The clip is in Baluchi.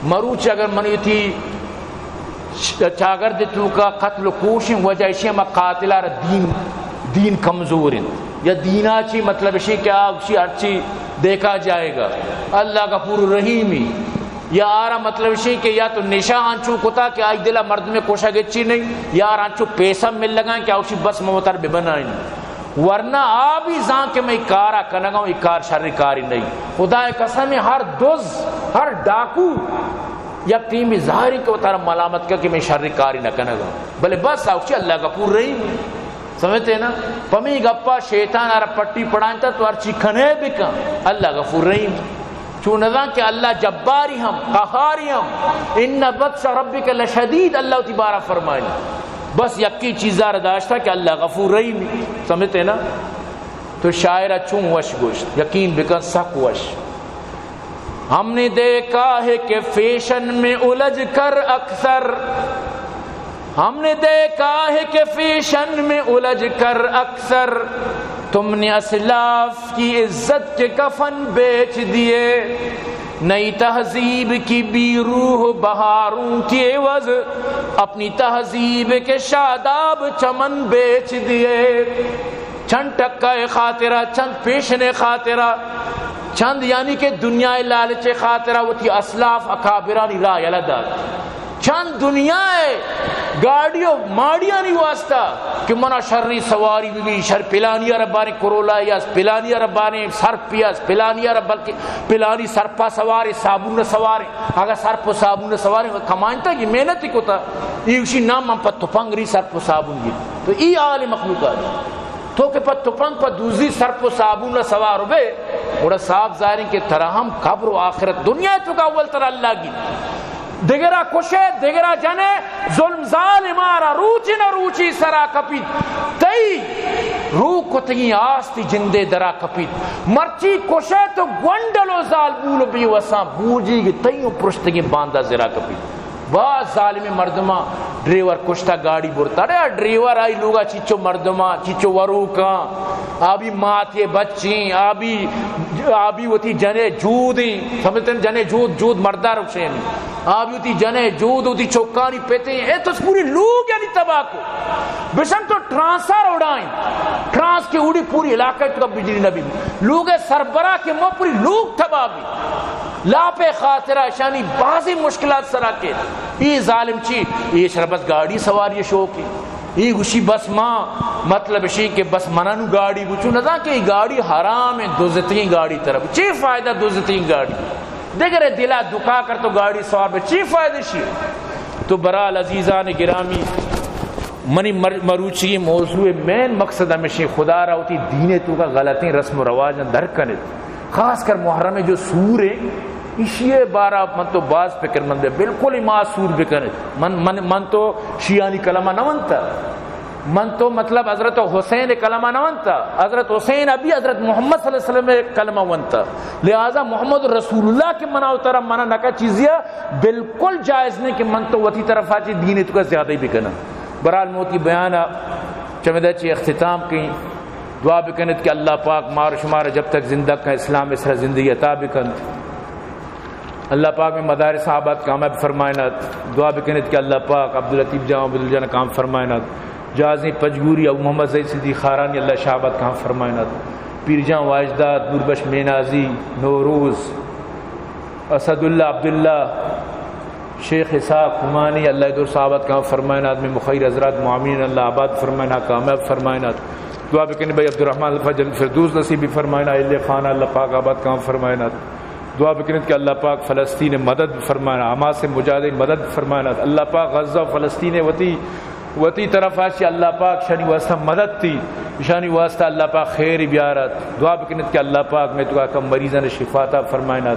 مروچی اگر منی وتی چاگرد توکا قتل و کوشیں، وجہ اشی ہما قاتلہ را دین، دین کمزور انت، یا دینا چی مطلب اشی کہ آ اشی ہرچی دیکھا جائے گا، اللہ غفور رحیمی، یا آرا مطلب اشی کہ یا تو نشہ انچو کتا کہ آئی دلا مردم کشگ چی نہیں، یا آرا انچو پیسہ مل لگا کہ آ اشی بس موتر ببنائیں۔ ورنہ آ بھی زان کہ میں کارا کنگا ہوں، یہ کار شر کاری نہیں۔ خدا قسم، ہر دز، ہر ڈاکو یک ٹیمی ظاہری کہ وتارا ملامت کا کہ میں شر کاری نہ کنگا، بلے بس آ اشی اللہ غفور رحیم۔ سمجھتے نا؟ پمی گپا شیطان آرا پٹی پڑھائیں تا تو ہر چی کنے بکن، اللہ غفور رحیم۔ چون نزان کہ اللہ جباری ہم، قہاری ہم۔ ان بطش ربک لشدید، اللہ وتی بارا فرمائنی۔ بس یکی چیزا را داشتا کہ اللہ غفور رحیم۔ سمجھتے نا؟ تو شاعر چون وش گوشت، یقین بکن سک وش۔ ہم نے دیکھا ہے کہ فیشن میں الجھ کر اکثر، ہم نے دیکھا ہے کہ فیشن میں الجھ کر اکثر تم نے اسلاف کی عزت کے کفن بیچ دیے، نئی تہذیب کی بے روح بہاروں کے عوض اپنی تہذیب کے شاداب چمن بیچ دیے۔ چند ٹکہ خاطرہ، چند پیشن خاطرہ، چند یعنی کہ دنیا لالچ خاطرہ وتی اسلاف اکابرانی راہ یلہ دات۔ چند دنیا گاڑی و ماڑیانی واسطہ کہ منا شری سواری بی، شر پلانی ار باریں کرولا یا پلانی ار باریں سرپ یا پلانی ار بلکہ پلانی سرپا سوارے، صابون سوارے۔ اگر سرپ و صابون سوارے کمائنتا کہ محنت کتا، یہ اسی نام من پہ تپنگ ری سرپ و صابون گی۔ تو ای حال مخلوقات۔ تو کہ پہ تپنگ پہ دوزی سرپ و صابون سوار بے، گڑا صاف ظاہر کہ ترا ہم قبر و آخرت، دنیا توکا اول ترا اللہ گی۔ دگرا کشے، دگرا جنے، ظلم ظالم آرا روچ نہ روچی سرا کپیت۔ تئی روک کتگی آستی جندے درا کپیت۔ مرچی کشے تو گونڈل و زالبول بی وساں بوجی گی تئی پرشتگی باندا زرا کپیت۔ باز ظالمیں مردماں ڈریور کشتا، گاڑی برتا۔ ارے آ ڈریور آئی لوگا چیچو مردماں، چیچو وروکاں، آبی ماتے بچیں، آبی، آبی وتی جنے جودیں، سمجھتے ہیں؟ جنے جود، جود مردار رکشیں۔ آبی وتی جنے جود، وتی چوکانی پتیں۔ اے تو پوری لوگ یعنی تباہ کو۔ بشم تو ٹرانسار اڑائیں۔ ٹرانس کے اڑی پوری علاقہ تو بجلی نہ بھی۔ لوگ سربراہ کے مو پوری لوگ تباہ بھی۔ لاپے خاطرہ شانی بازی مشکلات سرا کے۔ ای ظالم چی؟ ای شربت گاڑی سواری شوقی۔ ای گوشی بس ماں، مطلب شی کہ بس منن گاڑی گوچو نزان کہ ای گاڑی حرام ہے، دزتگیں گاڑی طرف۔ چی فائدہ دزتگیں گاڑی؟ دگرے دلا دکا کر تو گاڑی سوار بے، چی فائدہ شی؟ تو برال عزیزان گرامی، منی مر-، مروچی موضوع مین مقصد ہمیشی خدا را وتی دینے توکا غلطیں رسم و رواجاں در کنت۔ خاص کر محرم جو سور ہیں، اشی بارا من تو باز فکر مند ہے، بالکل ہی ما سور بکنت۔ من، من، من تو شیعانی کلمہ نہ ونتا۔ من تو مطلب حضرت حسین کلمہ نہ ونتا، حضرت حسین ابھی حضرت محمد صلی اللہ علیہ وسلم کلمہ ونتا۔ لہذا محمد رسول اللہ کے منا اترا منا نکا چیزیا بالکل جائز نہیں کہ من تو وتی طرفا چی دین توکا زیادہ ہی بکناں۔ برحال موتی بیانا چمدا چی اختتام کیں۔ دعا بکنت کہ اللہ پاک مار شمار جب تک زندگ کا اسلام اسرا زندگی عطا بکنت۔ اللہ پاک میں مدارس آباد کامیاب فرمائنات۔ دعا بکنت کہ اللہ پاک عبداللطیف جان، عبدالجان کام فرمائنات۔ جازیں پجگوری ابو محمد زئی صدیق خارانی اللہ شاہ آباد کام فرمائنات۔ پیر جان واجداد، نوربخش مینازی، نوروز، اسد اللہ عبداللہ، شیخ اسحاق عمانی اللہ دور صاحبات کام فرمائنات۔ میں مخیر حضرات معامین اللہ آباد فرمائنا، کامیاب فرمائنات۔ دعا بکنی بھائی عبدالرحمن الفا جنت فردوس نصیب فرمائنا، اہل خانہ اللہ پاک آباد کام فرمائنات۔ دعا بکنت کہ اللہ پاک فلسطین مدد فرمانا، حماس مجاہدین مدد فرمانا۔ اللہ پاک غزہ و فلسطین وتی، وتی طرف آشی اللہ پاک شانی واسطہ مدد تی، شانی واسطہ اللہ پاک خیر بیارت۔ دعا بکنت کہ اللہ پاک میں تو کم مریضان شفا عطا فرمائنات۔